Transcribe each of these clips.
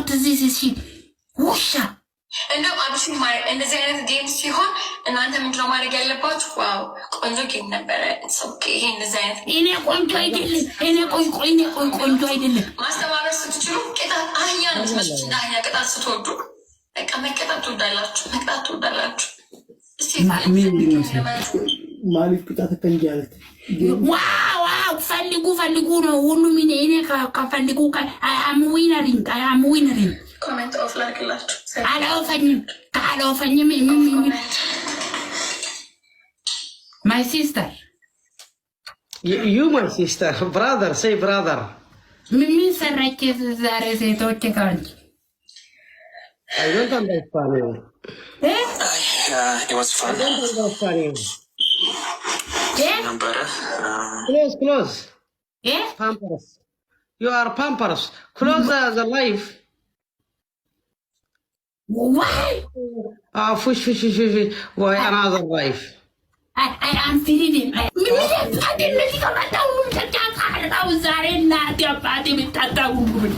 What is this shit? ውሻ። እንደውም አብሽ እንደዚህ አይነት game ሲሆን እናንተ ምንድነው ማድረግ ያለባችሁ? Wow፣ ቆንጆ game ነበረ። ይሄ እንደዚህ አይነት እኔ ቆንጆ አይደለም። እኔ ቆይ ቆይ፣ እኔ ቆይ ቆንጆ አይደለም። ማስተባበር ስትችሉ ቅጣት አህያ ነው የምትመስሉት። እንደ አህያ ቅጣት ስትወዱ በቃ መቀጣት ትወዳላችሁ፣ መቅጣት ትወዳላችሁ። Maaliif ቅጣት akka hin jaallatte? Wow, ፈልጉ ፈልጉ ነው ሁሉም። እኔ ከፈልጉ I'm winnering, I'm winnering. Comment off ላድርግላችሁ። አላወፈኝም፣ አላወፈኝም። My sister. You my sister, brother, say brother. ምን ሰራች ዛሬ ሴቶች ከአንቺ? I don't understand you. It was fun. I don't understand you. ነበረ። Close, close. Pampers. You are pampers. Close the live. Why? Fush, fush, fush, fush. Why another live? I am freedom. እነዚህ ከመጣ ሁሉም ተጫጣ። ዛሬ እናቴ አባቴ የሚጠጣ ሁሉም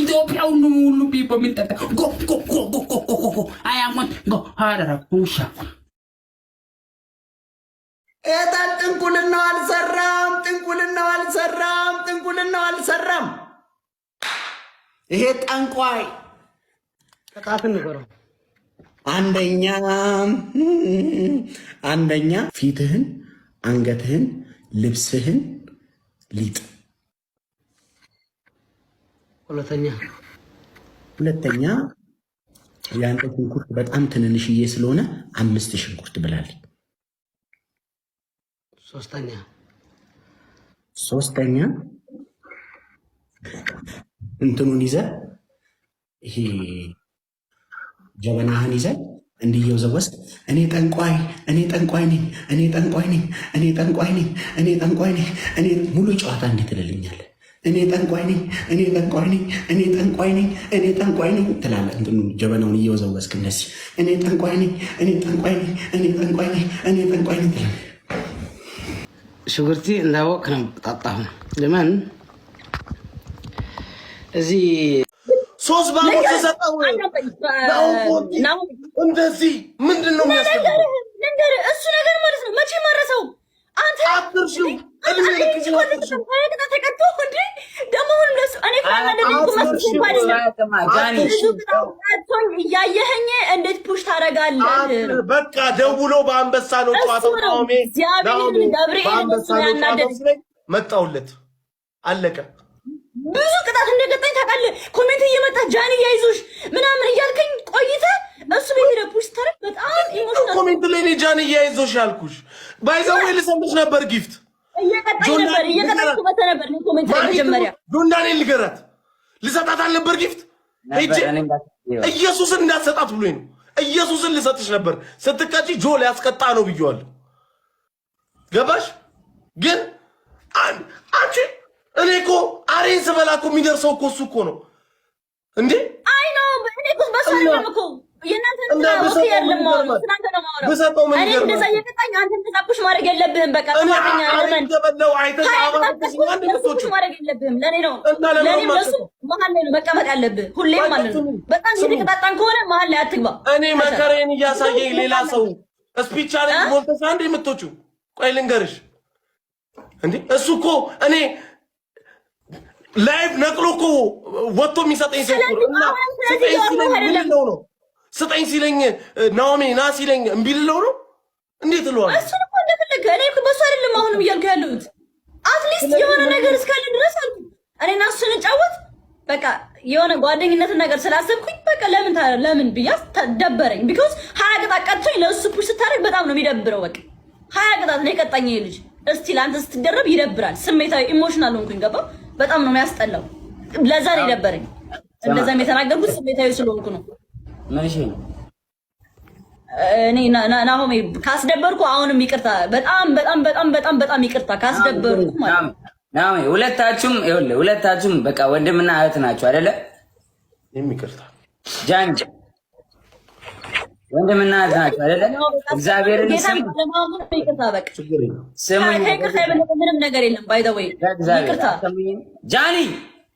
ኢትዮጵያ ሁሉም ሁሉም people የሚጠጣ። Go, go, go, go, go, go, go. I am go ሀረራ ውሻ። ኤታን ጥንቁልናው አልሰራም፣ ጥንቁልናው አልሰራም፣ ጥንቁልናው አልሰራም። ይሄ ጠንቋይ ቅጣትን ንገረው። አንደኛ አንደኛ ፊትህን፣ አንገትህን፣ ልብስህን ሊጥ። ሁለተኛ? ሁለተኛ የአንተ ሽንኩርት በጣም ትንንሽዬ ስለሆነ አምስት ሽንኩርት ብላልኝ። ሶስተኛ? ሶስተኛ እንትኑን ይዘህ፣ ይሄ ጀበናህን ይዘህ እንዲህ እየወዘወዝክ እኔ ጠንቋይ፣ እኔ ጠንቋይ ነኝ፣ እኔ ጠንቋይ ነኝ፣ እኔ ጠንቋይ ነኝ፣ እኔ ጠንቋይ ነኝ፣ እኔ ሙሉ ጨዋታ እንዲህ ትልልኛለህ። እኔ ጠንቋይ ነኝ፣ እኔ ጠንቋይ ነኝ፣ እኔ ጠንቋይ ነኝ፣ እኔ ጠንቋይ ነኝ ትላለህ። እንትኑ ጀበናውን እየወዘወዝክ እንደዚህ እኔ ጠንቋይ ነኝ፣ እኔ ጠንቋይ ነኝ፣ እኔ ጠንቋይ ነኝ፣ እኔ ጠንቋይ ነኝ ትላለህ። ሽጉርቲ እንዳወቅ ነው ጣጣሁ። ለምን እዚህ ሶስት ባቡር ተሰጠው እንደዚህ ምንድን ነው የሚያስፈልገው? ልንገርህ፣ እሱ ነገር ማለት ነው መቼ ማረሰው አንተ አትርሺው፣ እድሜ ልክሽን አትርሺው። ቅጣት ተቀጥቶ እንዴ ደግሞ አሁንም ለእሱ እኔ ካናደደኝ እኮ መስሎኝ እኮ አይደለም። ብዙ ቅጣት ቀጥቶኝ እያየኸኝ እንዴት push ታደርጋለህ? በቃ ደውሎ በአንበሳ ነው ጨዋታው። እሱ ነው። ናኦሜ እግዚአብሔርን ገብርኤል በአንበሳ እሱ ነው ነው ጨዋታው ያናደደኝ። ሲለኝ መጣሁለት። አለቀ። ብዙ ቅጣት እንደገጠኝ ታውቃለህ። Comment እየመጣ ጃኒ ያይዞሽ ምናምን እያልከኝ ቆይተህ እሱ ቤት ሄደህ push ታደርግ በጣም emotional Comment ላይ እኔ ጃን እያይዞሽ ያልኩሽ by the way ልሰምሽ ነበር gift እየቀጣኝ ነበር፣ እየቀጣኝ መተህ ነበር። እኔ comment ላይ መጀመሪያ ጆን ዳንኤል ልገራት ልሰጣት አልነበር gift ሄጄ ኢየሱስን እንዳትሰጣት ብሎኝ ነው። ኢየሱስን ልሰጥሽ ነበር፣ ስትቀጪ ጆ ሊያስቀጣ ነው ብዬዋለሁ። ገባሽ? ግን አንቺ እኔ እኮ አሬን ስበላ እኮ የሚደርሰው እኮ እሱ እኮ ነው እንዴ። አይ ነው፣ እኔ እኮ በሱ አይደለም እኮ የእናንተ እና እንትና okay አይደለም የማወራው፣ ስላንተ ነው የማወራው። ብሰጠው ምን እኔ ይገርማል? እንደዛ እየቀጣኝ አንተ እንደዛ push ማድረግ የለብህም። በቃ እኔ ጥፋተኛ አሬን ለምን እንደበላው አይተሽ ሀያ ቅጣት አባትሽ አንድ ቀጥቶ ለእሱ ምቶቹ push ማድረግ የለብህም። ለእኔ ነው እና ለምን ለእኔም ለእሱ ማትሰጠው? መሀል ላይ ነው መቀመጥ ያለብህ ሁሌም ማለት ነው። በጣም እየተቀጣጣን ከሆነ መሀል ላይ አትግባ። እኔ መከራዬን እያሳየኝ ሌላ ሰው speech challenge ሞልተሽ አንድ የምትወጪው፣ ቆይ ልንገርሽ እንዴ፣ እሱ እኮ እኔ live ነቅሎ እኮ ወጥቶ የሚሰጠኝ ሰው እኮ ነው። እና ስለዚህ ስጠኝ ሲለኝ ምን አይደለም። ልለው ነው? ስጠኝ ሲለኝ ናኦሜ ና ሲለኝ እምቢ ልለው ነው? እንዴት እለዋለሁ? እሱን እኮ እንደፈለገ፣ እኔ እኮ በሱ አይደለም አሁንም እያልኩ ያለሁት። At least የሆነ ነገር እስካለ ድረስ አልኩ እኔና እሱ ስንጫወት በቃ የሆነ ጓደኝነትን ነገር ስላሰብኩኝ በቃ ለምን ለምን ብያስ ደበረኝ። Because 20 ቅጣት ቀጥቶኝ ለእሱ push ስታደርግ በጣም ነው የሚደብረው። በቃ 20 ቅጣት ነው የቀጣኝ ይሄ ልጅ። እስቲ ለአንተ ስትደረብ ይደብራል። ስሜታዊ emotional ሆንኩኝ። ገባ? በጣም ነው የሚያስጠላው። ለዛ ነው የደበረኝ። እንደዛም የተናገርኩት ስሜታዊ ስለሆንኩ ነው። ምን እሺ ነው? እኔ ናሆሜ ካስደበርኩ አሁንም ይቅርታ። በጣም በጣም በጣም በጣም በጣም ይቅርታ ካስደበርኩ ማለት ነው። ናኦሚ፣ ሁለታችሁም ይኸውልህ፣ ሁለታችሁም በቃ ወንድምና እህት ናችሁ አይደለ? ይቅርታ። ጃኒ፣ ወንድምና እህት ናችሁ አይደለ? እግዚአብሔርን ስም ይቅርታ በቃ ስሙኝ፣ ከይቅርታ የበለጠ ምንም ነገር የለም። By the way በእግዚአብሔር ይቅርታ። አሰሙኝም? ጃኒ።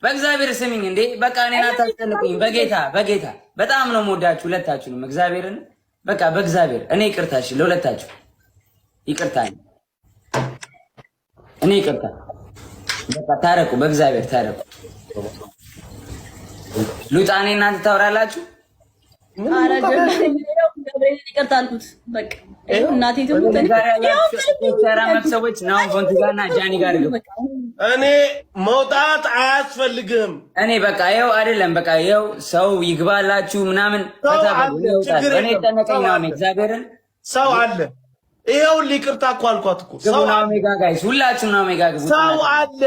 በእግዚአብሔር ስሚኝ እንዴ፣ በቃ እኔን አታስጨንቁኝ። በጌታ በጌታ በጣም ነው የምወዳችሁ ሁለታችሁንም። እግዚአብሔርን በቃ በእግዚአብሔር እኔ ይቅርታ፣ እሺ ለሁለታችሁ ይቅርታ፣ እኔ ይቅርታ። በቃ ታረቁ፣ በእግዚአብሔር ታረቁ። ሉጣ እኔ እናንተ ታወራላችሁ። ኧረ ገብርኤልን ይቅርታ አልኩት። በቃ ይኸው እናቴ ትሙት እኔ ሰዎች ናሁን ፎንቲ ጋር እና ጃኒ ጋር ግቡ። እኔ መውጣት አያስፈልግም። እኔ በቃ ይኸው አይደለም በቃ ይኸው ሰው ይግባላችሁ ምናምን ሰው ፈታ አለ፣ በሉ። እኔ እወጣለሁ። ችግር እኔ የለም። ጨነቀኝ ሰው ነው አለ። እግዚአብሔርን ሰው አለ። ይኸው ይቅርታ እኮ አልኳት እኮ። ግቡ ሰው ናኦሚ ጋር guys፣ ሁላችሁም ናኦሚ ጋር ግቡ። ሰው አለ፣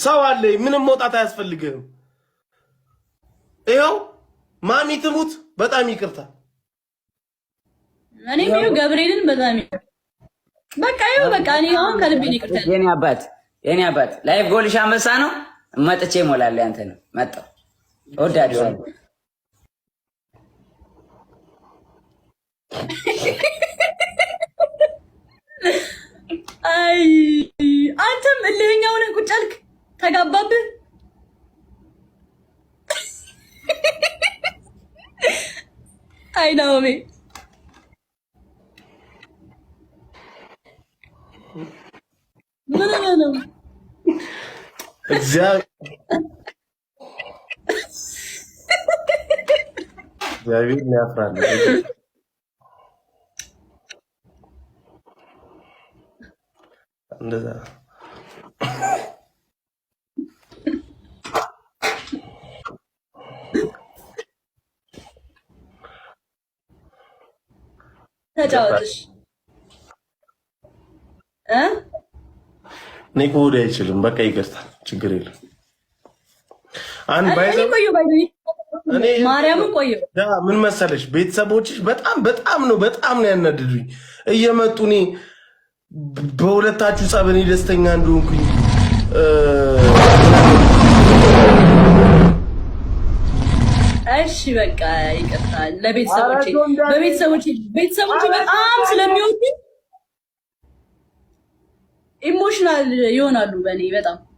ሰው አለ። ምንም መውጣት አያስፈልግም። ይኸው ማሚ ትሙት፣ በጣም ይቅርታ። እኔም ይኸው ገብርኤልን በጣም በቃ ይኸው በቃ እኔ አሁን ከልቤ ነው ይቅርታ ያልኩት። የኔ አባት የኔ አባት life goal ሽ አንበሳ ነው። መጥቼ እሞላለሁ። ያንተ ነው መጣሁ። እወዳችኋለሁ። አይ አንተም እልህኛ ሆነህ ቁጭ አልክ፣ ተጋባብህ። አይ ናኦሚ ምን ሆነህ ነው? እግዚአብሔር ያፍራል። እንደዛ ተጫወትሽ እ እኔ እኮ ወዲያ አይችልም። በቃ ይቅርታ፣ ችግር የለም። አንድ እኔ ባይዘው ቆየሁ ባይ እኔ ማርያምን ቆየሁ። ዳ ምን መሰለሽ፣ ቤተሰቦችሽ በጣም በጣም ነው በጣም ነው ያናደዱኝ። እየመጡ እኔ በሁለታችሁ ጸብ እኔ ደስተኛ እንደሆንኩኝ እሺ በቃ ይቅርታ ለቤተሰቦቼ በቤተሰቦቼ ቤተሰቦቼ በጣም ስለሚወዱኝ emotional ይሆናሉ በእኔ በጣም።